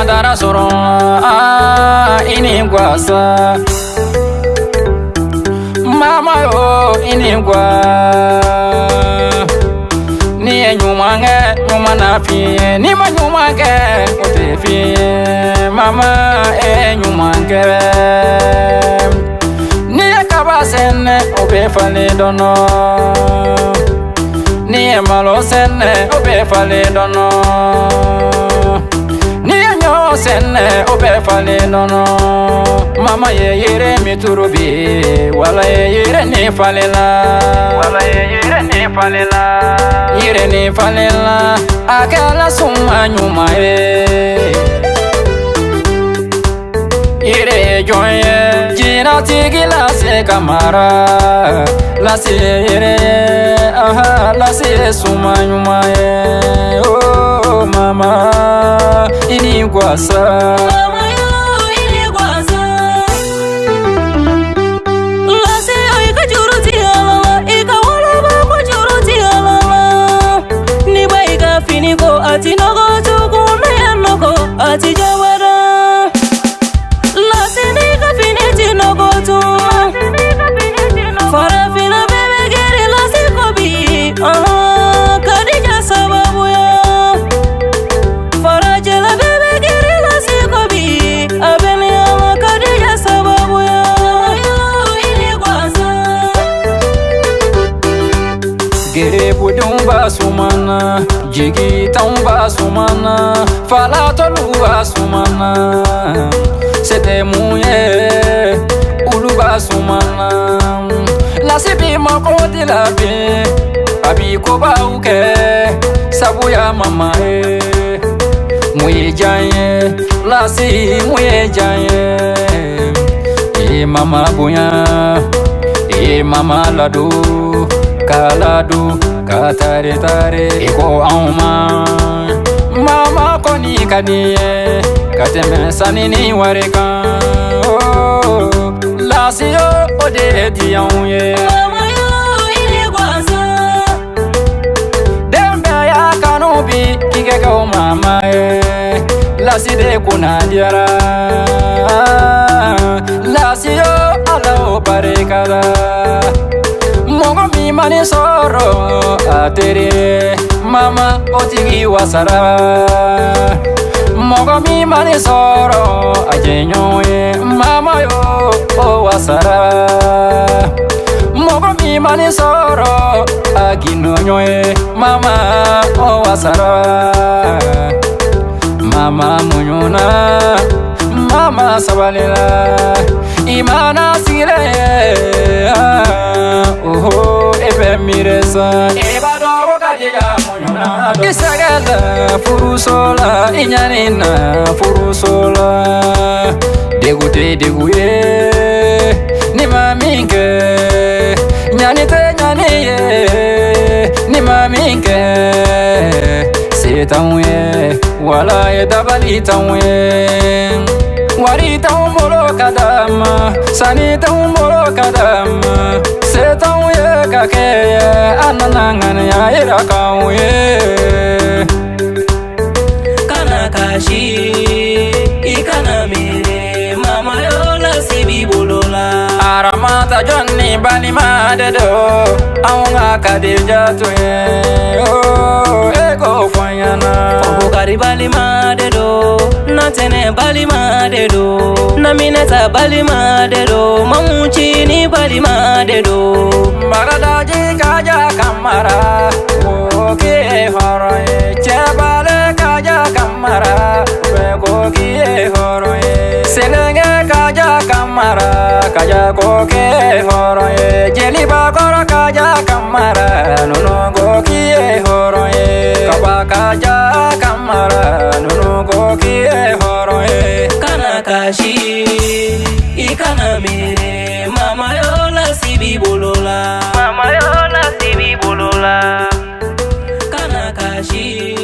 dara sɔrɔ i ni gwasa mama yo i ni gwa n'i ye ɲuman kɛ ɲuman na f'i ye n'i ma ɲuman kɛ o tɛ f'i ye mama e ye ɲuman kɛ n'i ye kaba sɛnɛ o bɛ falen dɔɔnɔ n'i ye malo sɛnɛ o bɛ falen dɔɔnɔ n'i ye ɲɔ sɛnɛ o bɛ falen dɔɔnɔ mama ye yiri min turu bi wala ye yiri nin falenna wala ye yiri nin falenna yiri nin falenna a kɛla suma ɲuman ye yiri ye jɔn ye jinatigi lase kamara lase ye yiri ye aha lase ye suma ɲuman ye oh mama i ni gwasa. Mama yo i ni gwasa. Lase yo i ka juru ti ala la, i ka woloba ko juru ti ala la. Ni ba i ka fini ko a ti nɔgɔ tugun ne ya nɔgɔ a ti jawara. Lase n'i ka fini ti nɔgɔ tun. Farafinna bɛɛ bɛ girin lase kɔ bi, Kadija sababu ya. Farajɛla bɛɛ bɛ girin lase kɔ bi, a bɛ ni Ala Kadija sababu ya. Gerebudenw b'a sumana jigitanw b'a sumana falatɔlu b'a sumana se tɛ mun ye olu b'a sumana lasi b'i mako dila bi a b'i kobaw kɛ sabuya mama ye mun ye diya n ye lasi mun ye diya n ye i ye mama bonya i ye mama ladon k'a ladon ka tare tare i ko anw ma mama kɔni ka di n ye ka tɛmɛ sani ni wari kan oh, lasi yo o de ye diyanw ye. Mama yo i ni gwasa. Den bɛɛ y'a kanu bi k'i kɛ kɛ o mama ye lasi de kunna diyara lasi yo ala o barika la mɔgɔ min ma nin sɔrɔ a teri ye mama o tigi wasara mɔgɔ min ma nin sɔrɔ a jɛɲɔgɔn ye mama yo o wasara mɔgɔ min ma nin sɔrɔ a gindɔɲɔgɔn ye mama o wasara mama muɲuna mama sabalila i mana sigilen ye oho e bɛ miiri sa i b'a dɔn ko Kadija muɲuna i sɛgɛn la furuso la i ɲani na furuso la degun tɛ degun ye ni ma min kɛ ɲani tɛ ɲani ye ni ma min kɛ se t'anw ye wala ye dabali t'anw ye wari t'anw bolo ka d'a ma sani t'anw bolo ka d'a ma se t'anw ye ka kɛ ye an nana ŋaniya yira k'anw ye. Kana kasi i kana miiri mama yo lasi b'i bolo la. Aramata jɔn ni balima de don anw ka Kadija to ye oh, e k'o fɔ n ɲɛna. Bukari balima de don Natɛnɛ balima de don Naminɛta balima de don Mamucini balima de don. Bagadaji Kaja Kamara ko k'i ye hɔrɔn ye Cɛbale Kaja Kamara bɛɛ ko k'i ye hɔrɔn ye Selenge Kaja Kamara Kaja ko k'i ye hɔrɔn ye Jelibakɔrɔ Kaja Kamara nunu ko k'i ye hɔrɔn ye Kaba Kaja Kamara nunu ko k'i ye hɔrɔn ye. Kana kasi i kana miiri mama yo lasi b'i bolo la. Mama yo lasi b'i bolo la. Kana kasi.